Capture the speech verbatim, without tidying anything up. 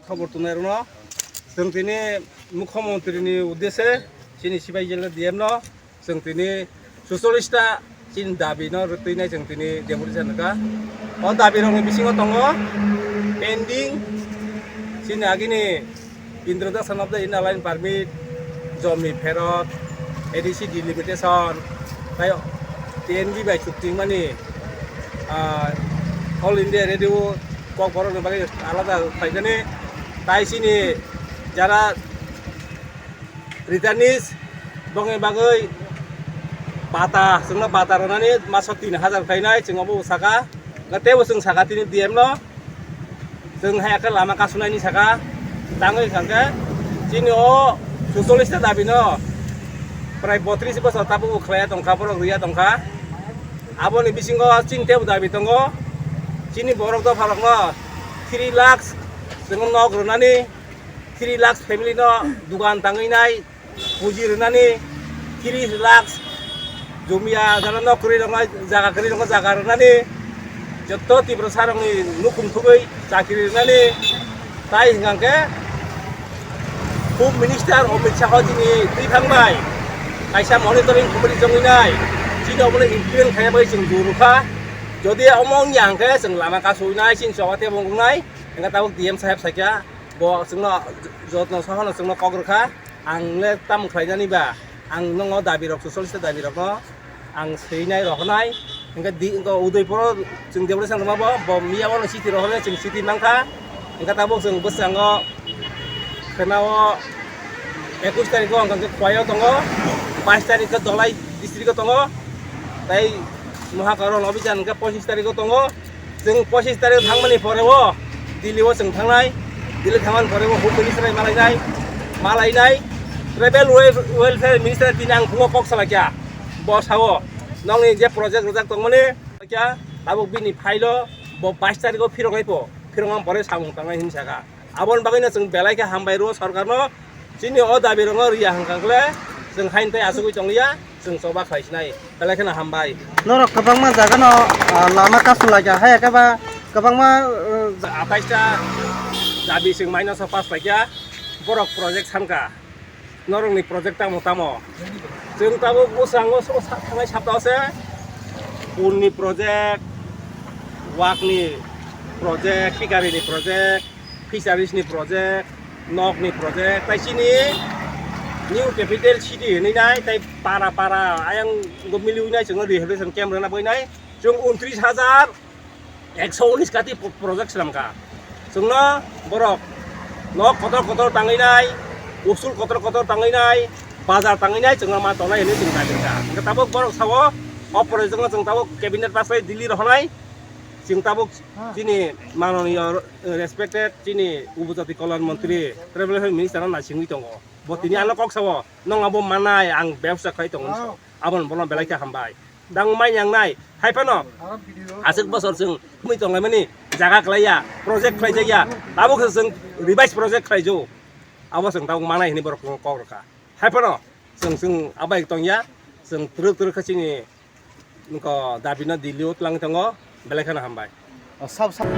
Khobor twngnai rwno chwng tini Mukhyamantri ni uddeshe chini sibai jela D M no chwng tini sucholista chini dabi no rwtwi nai chwng tini deputation rwkha. O dabi rok ni bisingo tongo pending chini agini Introduction of the Inner Line Permit, Jomi Pherot, A D C Delimitation, tai T N B bai chukti mani, ah, All India Radio kok borok ni bagwi alada khlaijani, tai chini jara returnees bongni bagwi bata, chwngno bata rwnani maso tin hazar khlainai, chwng obo saka, teibo chwng saka tini D M no. Chwng hai khe lama kasunaini saka tangwi hwnkha khe chini o sucholista dabi no prai botris bosor tabuk khlaiya tongkha, borok rwya tongkha. Aboni bisingo chini teibo dabi tongo, chini borok dopha rokno three lakhs chwng nok rwnani, three lakhs family no dugan tangwi nai, puji rwnani, tris lakh jumia jara nok kwrwi rokno jaga kwrwi rokno jaga rwnani, jotto Tiprasa rokni nukhung thugwi chakri rwnani, tai hwnkha khe Home Minister Amit Shah o chini twi thang bai kaisa monitoring committee chongwi nai, chini omono implement khaina bagwi chwng juru kha. Jodi omo wngya hwnkhe chwng lama kasu nai, chini choba tebo wngnai, hwnkhe tabuk D M saheb sakya, bo chwngno jotno sohono chwngno kok rwkha. Ang le tamo khlainani ba, ang nongo dabi rok, sucholista dabi rokno ang swinai rohornai. Hingke di, hingke Udaipuro chwng deputation rwma bo, bo miya bono city rohornai, chwng city mankha. Hingke tabuk chwng bwskango khwnao ekush tarikho hingke Khowai o tongo, bais tarikho Dholai district o tongo, tei Mohakaron Abhijan hingke pochis tarikho tongo. Chwng pochis tarik thangmani pore o Delhi o chwng thangnai, Delhi thangmani pore o Home Minister bai malainai, malainai. Tribal wel-, Welfare Minister tini ang phungo kok salaikha, bo sao nongni je project rwjak tongmani kya, tabuk bini file o bo bais tarik o phirok nai po, phirok nang pore samung tangnai hinwi sakha. Aboni bagwino chwng belai khe hambai rwo sorkarno. Chini o dabi rokno riya hwnkha khle chwng haini tei achugwi tongliya, chwng choba khlai sinai, belai kheno hambai. Norok kwbangma jaga no, ah, lama kasu laikha, hai khe ba kwbangma, uh, Atais ta dabi chwng minus o pass laikha, borok project sankha, norokni project tamo tamo. Chwng tabuk bwskango so sa-, thangnai saptao se Purni project, Wakni project, Pikarini project, Fisheries ni project, nok ni project, tai chini new capital city hinwi nai, tai para para ayang go miliwi nai, chwngno rehabilitation camp rwna bagwi nai, chwng untris hajar ekso unis kati pro-, project swnamkha. Chwngno borok nok kotor kotor tangwi nai, usul kotor kotor tangwi nai, bazar tangwi nai, chwngno ma tongnai hinwi chwng dabi rwkha. Hwnkhe tabuk borok sao, o project no chwng tabuk cabinet pass khlai Delhi rohornai, chwng tabuk chini manoniyo respected chini Upajati Kalyan Montri, Tribal Welfare Minister no naisingwi tongo. Bo tini ano kok sao, "Nwng abo manai, ang bebsa khlai tongo," hinwi sao. Aboni bono belai khe hambai. Dang mai yang nai, hai phano aswk bosor chwng thumwi tonglaimani jaga khlaiya, project khlaijakya, tabuk se chwng revise project khlaijo. Abo chwng tabuk manai hinwi borok kok rwkha. Hai phano chwng, chwng abai tongya, chwng twrwk twrwk khe chini nokho dabi no Delhi o twlang tongo, belai kheno hambai. O, sab, sab.